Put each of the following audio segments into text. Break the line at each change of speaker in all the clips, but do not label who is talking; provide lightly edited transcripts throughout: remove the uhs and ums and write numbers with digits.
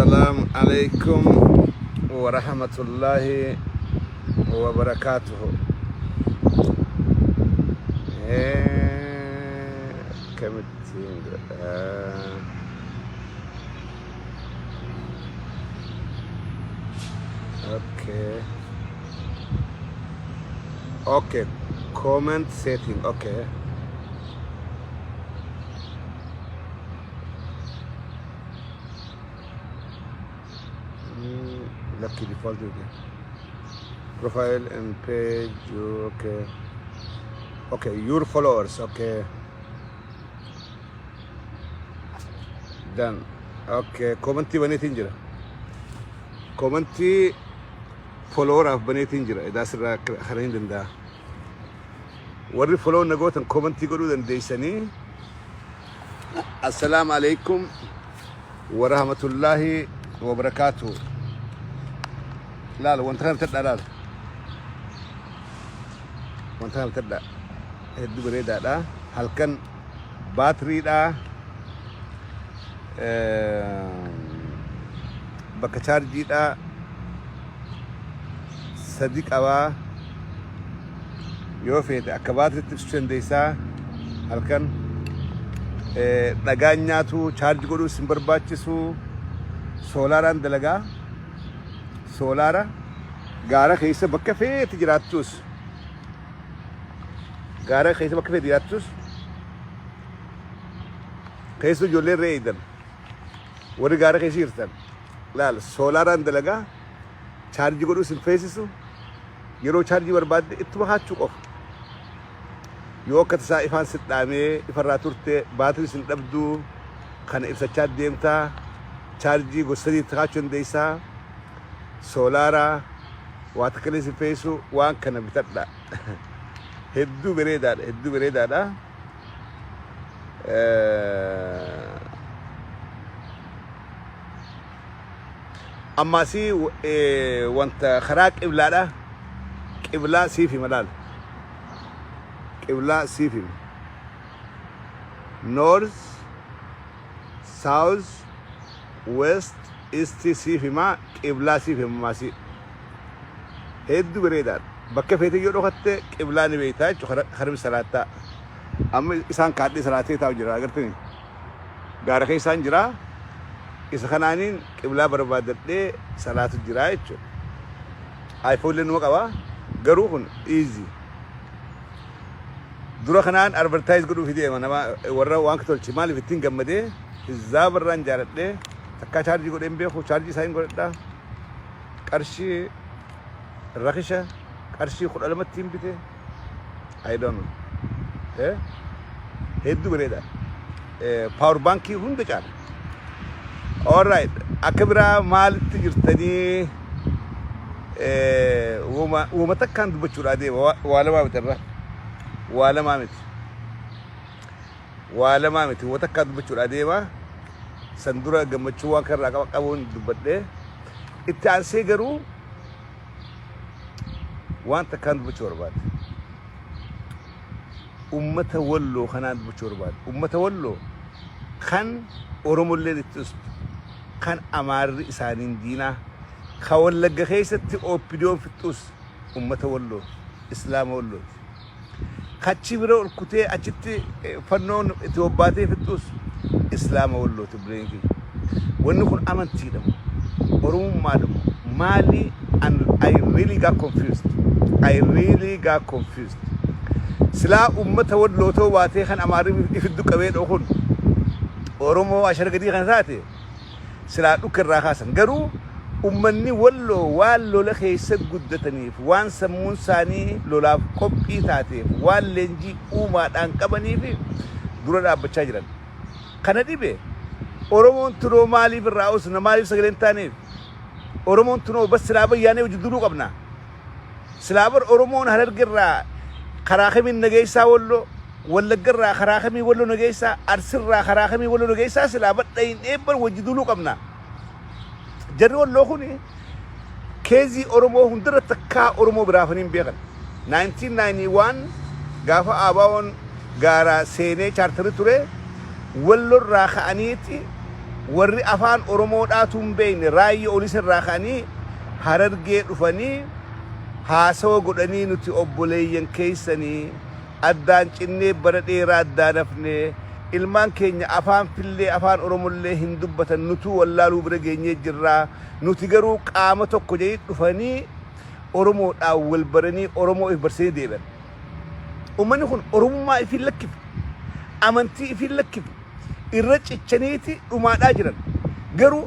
Assalaamu alaikum wa rahmatullahi wa barakaatuhu. Akkamittiin godha? Okay. Okay. Comment setting. Okay. Lucky default okay. Profile and page. Okay. Okay. Your followers. Okay. Done. Okay. Commentii baneetiin jira. Commentii followeraaf baneetiin jira. Edaa sirraa kana hin danda'a. Warri follow na gootan commentii godhuu dandeessanii. Assalaamu alaikum wa rahmatullahi wa barakaatuhu. Laala wanta kana bitadhaa laala. Wanta kana bitadhaa. Hedduu bareedaadha. Halkan baatiriidha. Bakka chaarjiidha. Sadi qabaa. Yoo feete akka baatiriitti ibsuu dandeessaa. Halkan dhagaan nyaatu chaarji godhuu sin barbaachisu. Soolaaraan dalagaa. Soolaara gaara keessa bakka feete jiraattus. Gaara keessa bakka feete jiraattus. Keessa ijoolleen re'ee eegdan. Warri gaara keessa jirtan. Laal soolaaraan dalagaa. Chaarjii godhuu sin feesisu. Yeroo chaarjii barbaadde ittuma kaachuu qofa. Yoo akka tasaa ifaan sit dhaamee ifarraa turte baatirii sin dhabduu kana ibsachaa deemtaa chaarjii gosa sadii itti kaachuu dandeessaa. Soolaaraa waa takka illee sin feesisu waan kana bitadha. Hedduu bareedaadha hedduu bareedaadha. Ammaasii wanta karaa qiblaadha. Qiblaa siif hima laal. Qiblaa siif hima. North, South, West, East siif hima. Qiblaa siif hima ammaasii. Hedduu bareedaadha. Bakka feete yoo dhokatte qiblaa ni beektaa jechuudha karaa salaattaa. Amma isaan kaadhee salaatee taa'u jira agartanii. Gaara keessaan jira. Isa kanaaniin qiblaa barbaadadhee salaatu jira jechuudha. iPhone illee numa qaba. Garuu kun easy. Dura kanaan advertise godhuuf deema nama warra waan tolche maaliif ittiin gammadee hizzaaba irraan jaaladhee takkaa chaarjii godhee hin beeku chaarjii isaa hin godhadha. Qarshii rakisha qarshii 12tti hin bite. I don't know. Eh? Hedduu bareeda. Power bankii hunda caala. Alright. Akka biraa maalitti jirtanii uuma takkaan dubbachuudhaa deema. Waa lamaa miti irra. Waa lamaa miti. Waa lamaa miti. Uuma takkaan dubbachuudhaa deema. San dura gammachuu waan kanarraa qabuun dubbadhee. Itti aansee garuu waan takkaan dubbachuu barbaade. Ummata Walloo kanaan dubbachuu barbaade. Ummata Walloo kan Oromolleen itti ustu, kan Amaarri isaaniin diinaa, kan Wallagga keessatti OPDOn fixxus ummata Walloo, Islaama Wallooti. Kachi bira ol kutee achitti fannoon itti bobbaatee fixxus Islaama Wallooti obboleeyyan kiyya. Wanni kun amantiidha moo Oromummaadha moo maali? And I really got confused. I really got confused. Silaa ummata Walloo ta'uu baatee kan Amaarri ifiddu qabee dhoo kun Oromoo ashara gadii kan taate silaa dhukka irraa kaasan. Garuu ummanni Walloo waan lola keessa guddataniif, waan sammuun isaanii lolaaf qophii taateef, waan leenjii uumaadhaan qabaniif dura dhaabbachaa jiran. Kana dhibe Oromoon tunoo maaliif irraa usna maaliif sagalee hin taaneef? Oromoon tunoo bas silaa bayyaanee hojii duruu qabna. Silaa bar Oromoon Hararge irraa karaa kamiin nageessaa Walloo, Wallagga irraa karaa kamii Walloo nageessaa, Arsi irraa karaa kamii Walloo nageessaa silaa bar dhayin bar wajji duuluu qabna. Jarri Walloo kun keezii Oromoo hundarra takkaa Oromoo biraafanii hin beekan. 1991 gaafa ABO'n gaara seenee chaartarii ture Walloo irraa ka'aniiti Warri afaan Oromoodhaatu hin beekne raayya olis irraa ka'anii Harargee dhufanii haasawa godhanii, nuti obboleeyyan keessanii addaan cinnee bara dheeraa addaan hafne, ilmaan keenya afaan fillee afaan Oromollee hin dubbatan, nutuu wallaaluu bira geenyee jirra, nuti garuu qaama tokko jedhanii dhufanii Oromoodhaan wal baranii Oromoo if barsiisanii deebi'an. Uummanni kun Oromummaa ifii lakkifne, amantii ifii lakkifne, irra cichaniiti dhumaadhaa jiran. Garuu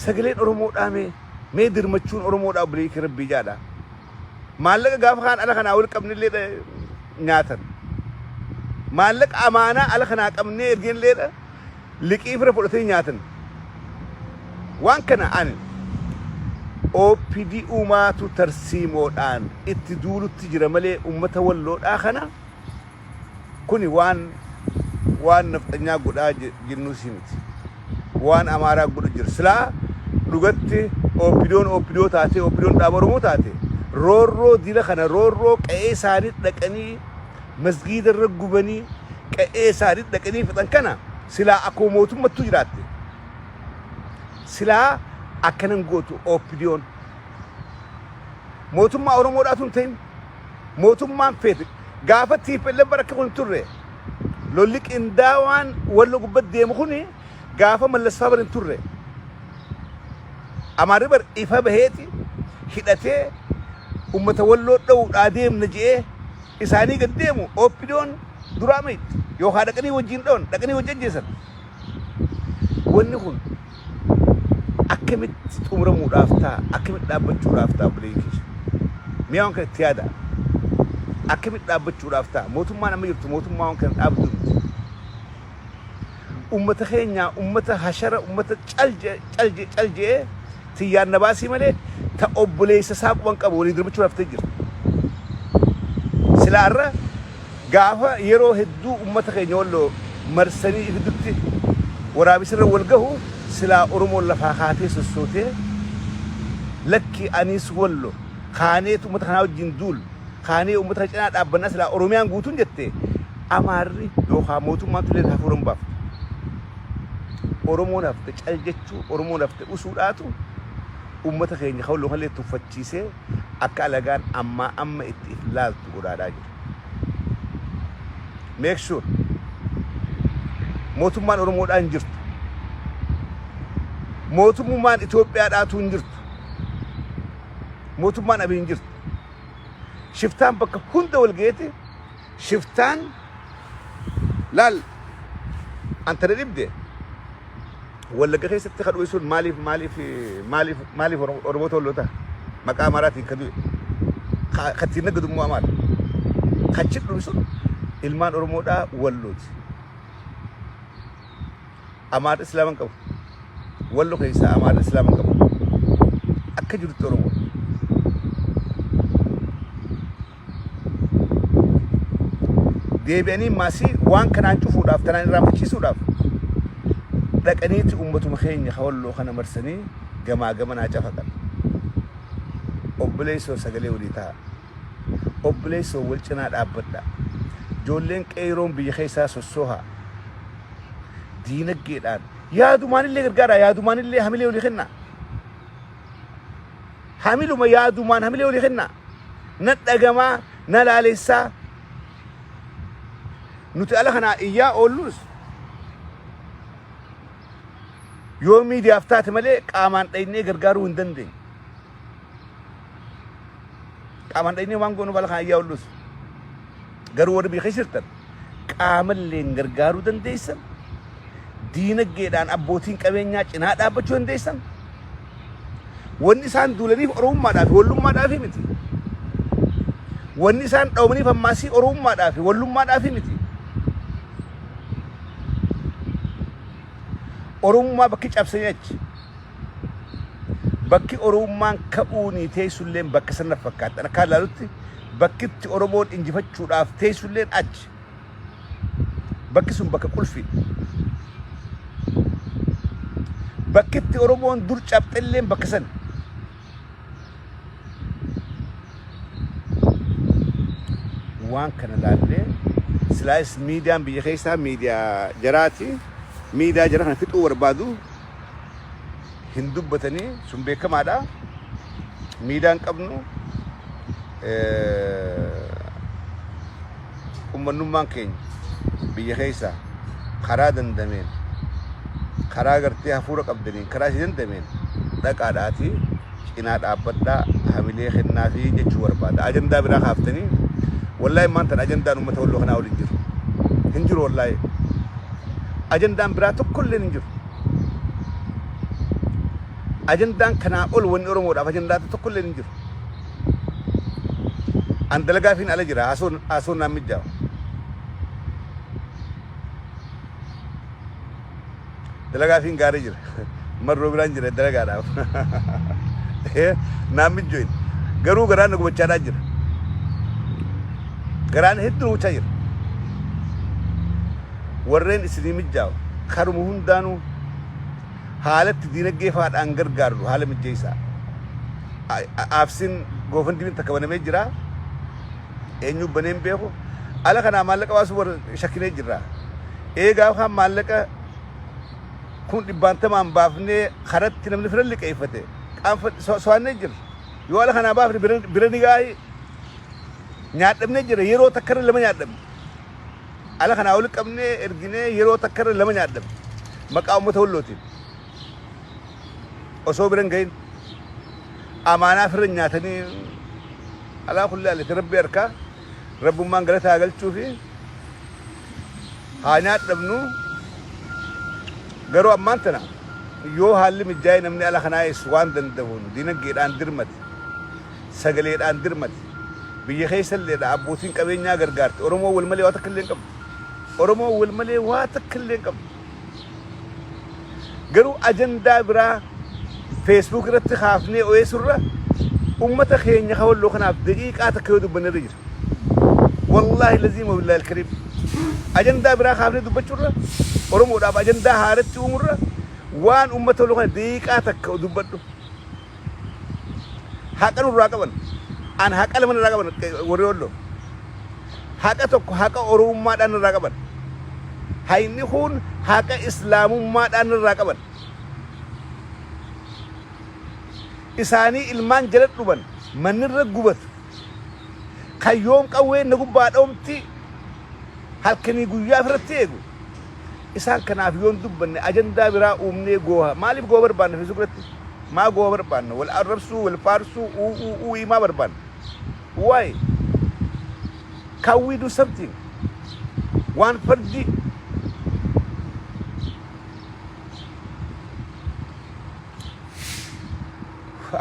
sagaleen Oromoodhaa mee dirmachuun Oromoodhaa obboleeyyii kee rabbii jaadha. Maallaqa gaafa kaan ala kanaa wal qabnillee nyaatan. Maallaqa amaanaa ala kanaa qabnee erginilleedha liqii fira fudhatanii nyaatan. Waan kana ani OPD uumaatu tarsiimoodhaan itti duulutti jira malee uummata Walloodhaa kana kuni waan nafxanyaa godhaa jennuus miti. Waan Amaaraa godhu jira. Silaa dhugatti OPDOn OPDO taatee, OPDOn dhaaba Oromoo taate, roorroo dila kana, roorroo qe'ee isaanii dhaqanii masgiida irra gubanii, qe'ee isaanii dhaqanii fixan kana, silaa akkuma mootummattuu jiraatte silaa akkanan gootu. OPDOn mootummaa Oromoodhaatu hin ta'in, mootummaan feete gaafa TPLF bara akka kun turre, lolli qindaawaan Wallo gubbatti deemu kuni gaafa Mallasfaa bara hin turre. Amaarri bar ifa baheeti hidhatee ummata Walloo dha'uudhaa deemna je'ee isaanii gad deemu, OPDOn duraa mayitti yookaan dhaqanii wajjin dha'an, dhaqanii wajjin ajjeesan. Wanni kun akkamitti xumuramuudhaaf ta'a? Akkamitti dhaabbachuudhaaf ta'a, obboleeyyan keessa? Mi'a waan kana itti yaada. Akkamitti dhaabbachuudhaaf ta'a? Mootummaan amma jirtu mootummaa waan kana dhaabdu miti. Ummata keenya ummata hashara, ummata calje calje calje'ee tiyyaan na baasii malee ta obboleessa isaa quban qabu walii dirmachuudhaaf ta'e jirti. Silaa irra gaafa yeroo hedduu ummata keenya Walloo marsanii ibiddutti waraabisirra wal gahu, silaa Oromoon lafaa kaatee sossootee, lakki anis Wallo kaaneetu ummata kanaa wajjin duul kaanee ummata kana cinaa dhaabbannaa silaa Oromiyaan guutuun jette, Amaarri yookaan mootummaan tulleen hafuura hin baaftu. Oromoon hafte cal jechuu, Oromoon hafte usuudhaatu ummata keenya kan Walloo kanallee tuffachiisee akka alagaan ammaa amma itti if laaltu godhaadhaa jira. Make sure mootummaan Oromoodhaa hin jirtu. Mootummaan Itoophiyaadhaatu hin jirtu. Mootummaan Abiy hin jirtu. Shiftaan bakka hunda wal geete, shiftaan laal antana dhibde. Wallagga keessatti ka du'e sun maaliif Oromoota Walloota maqaa Amaaraatiin ka du'e, ka ittiin naggadu immoo Amaara. Kachi dhume sun ilmaan Oromoodhaa Wallooti. Amaarri Islaama hin qabu. Wallo keessaa Amaarri Islaama hin qabu. Akka jirutti Oromoo. Deebi'anii maasii waan kanaan cufuudhaaf, tanaan irraanfachiisuudhaaf dhaqaniiti uummatuma keenya ka Walloo kana marsanii gamaa gamanaa cafaqan. Obboleessoo, sagalee walii ta'a. Obboleessoo, wal cinaa dhaabbadha. Ijoolleen qeeroon biyya keessaa sossooha. Diinaggeedhaan yaadumaan illee gargaara, yaadumaan illee hamilee walii kenna. Hamiluma yaadumaan hamilee walii kenna. Na dhagamaa na laalessaa nuti ala kanaa iyyaa oollus, yoo miidiyaaf taate malee qaamaan dhaynee gargaaruu hin dandeenye. Qaamaan dhaynee waan goonuuf ala kanaa iyyaa oollus. Garuu warri biyya keessa jirtan qaamalleen gargaaruu dandeessan, diinaggeedhaan abbootiin qabeenyaa cinaa dhaabbachuu dandeessan. Wanni isaan duulaniif Oromummaadhaaf fi wallummaadhaaf miti. Wanni isaan dhawamaniif ammaasii Oromummaadhaaf fi wallummaadhaaf miti. Oromummaa bakki cabsanii achi. Bakki Oromummaan ka'uunii teessulleen bakka sana fakkaatti. Akka ilaalutti bakkitti Oromoon injifachuudhaaf teessulleen achi. Bakki sun bakka qulfii. Bakkitti Oromoon dur cabxelleen bakka sana. Waan kana laallee silaayis miidiyaan biyya keessaa miidiyaa jaraati. Miidiyaa jara kana fixuu barbaadu hin dubbatanii sun beekamaadha. Miidiyaan qabnu ummannummaan keenya biyya keessa karaa dandameen karaa gartee hafuura qabdaniin karaa isin dandameen dhaqaadhaatii cinaa dhaabbadhaa hamilee kennaafii jechuu barbaada. Ajandaa biraa kaaftanii wallaahi maan tan ajandaan uummata walloo kanaa ol hin jiru. Hin jiru wallaahi. Ajandaan biraa tokkolleen hin jiru. Ajandaan kanaa ol wanni Oromoodhaaf ajandaa tokkolleen hin jiru. An dalagaafiin ala jira haasoon naan mijjaawu. Dalagaafiin gaarii jira. Marroo biraan jira dalagaadhaaf. Naan mijjooyin. Garuu garaan na gubachaadhaa jira. Garaan hedduu na gubachaa jira. Warreen isinii mijjaawu karuma hundaanuu haalatti diinagdee faadhaan gargaarru haala mijjeessaa. Aafsin GoFundMe takka banamee jira. Eenyu banee hin beeku. Ala kanaa maallaqa baasuu warra shakkinee jirra. Eegaa kaan maallaqa kun dhibbaantamaan baafnee karatti namni fira liqeeffate so'annee jirra. Yoo ala kanaa baafne bira ni gaa'ii nyaadhamnee jira yeroo takkarra lama nyaadhamne. Ala kanaa oli qabnee erginee yeroo takkarra lama nyaadhamne. Maqaa uummata wallootiin. Osoo bira hin gahin amaanaa firra nyaatanii alaa kulli haalati rabbi harkaa rabbummaan galata haa galchuu fi haa nyaadhabnu garuu ammaan tana yoo haalli mijaa'e namni ala kanaa eessu waan danda'uun dinagdeedhaan dirmate sagaleedhaan dirmate biyya keessa illeedha abbootiin qabeenyaa gargaarte Oromoo wal malee waa takka illee hin qabdu Oromoo wal malee waa takka illee hin qabdu Garuu ajandaa biraa Facebook irratti kaafnee oyeessurra ummata keenya ka walloo kanaaf daqiiqaa takka yoo dubbanne irra jira. Wallaahi laziima billaahi alkariim. Ajandaa biraa kaafnee dubbachurra Oromoodhaaf ajandaa haaratti uumurra waan ummata walloo kana daqiiqaa takka dubbadhu. Haqa nurraa qaban. An haqa lama nurraa qaban warri walloo. Haqa tokko haqa Oromummaadhaan nurraa qaban. Hayni kun haqa Islaamummaadhaan nurraa qaban. Isaanii ilmaan jala dhuban mannirra gubatu. Kan yoom qawween na gubbaa dhoomti halkanii guyyaa ofirratti eegu. Isaan kanaaf yoon dubbanne ajandaa biraa uumnee gooha. Maaliif gooha barbaanna Facebook irratti? Maa gooha barbaanna? Wal arrabsuu, wal faarsuu, uu uu uui maa barbaanna? Why? Can we do something? Waan fardi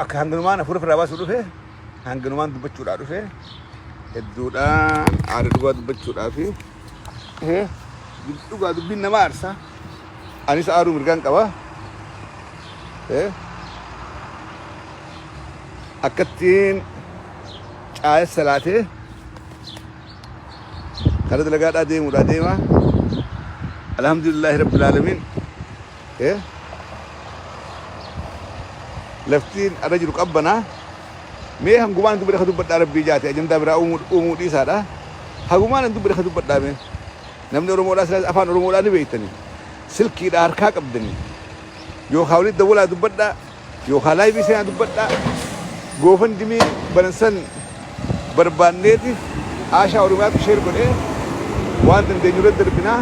akka hanganumaan hafuura ofirraa baasuu dhufe hanganumaan dubbachuudhaa dhufe hedduudhaan aada dhugaa dubbachuudhaa fi dhugaa dubbiin nama aarsa. Anis aaruu mirgaan qaba. Akkattiin caaya salaatee karaa dalagaadhaa deemuudhaa deema. Alhamdulillaahi rabbil aalamiin. Laftiin arra jiru qabbanaa. Mee hangumaan dubbadhe ka dubbadhaa rabbii jaate ajandaa biraa uumuu dhiisaadha. Hagumaan an dubbadhe ka dubbadhaa mee. Namni Oromoodhaa silaas afaan Oromoodhaa ni beektanii. Silkiidhaa harkaa qabdanii. Yookaan walitti dawwalaa dubbadhaa. Yookaan live seenaa dubbadhaa. GoFundMe banansan barbaanneeti Aashaa Oromiyaatu share godhee waan dandeenyu irratti darbinaa.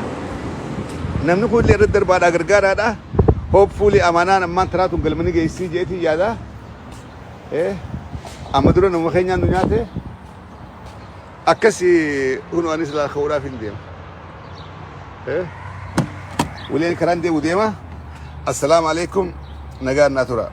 Namni kun illee irratti darbaadhaa gargaaraadha. Hopefully amaanaan ammaan tanaa tun galma ni geessii jeetii yaada. Amma dura nama keenyaan nu nyaate akkasi hunu anis laa ka'uudhaaf hin deema. Waliin karaan deemu deema. Assalaamu alaikum nagaan naa tura.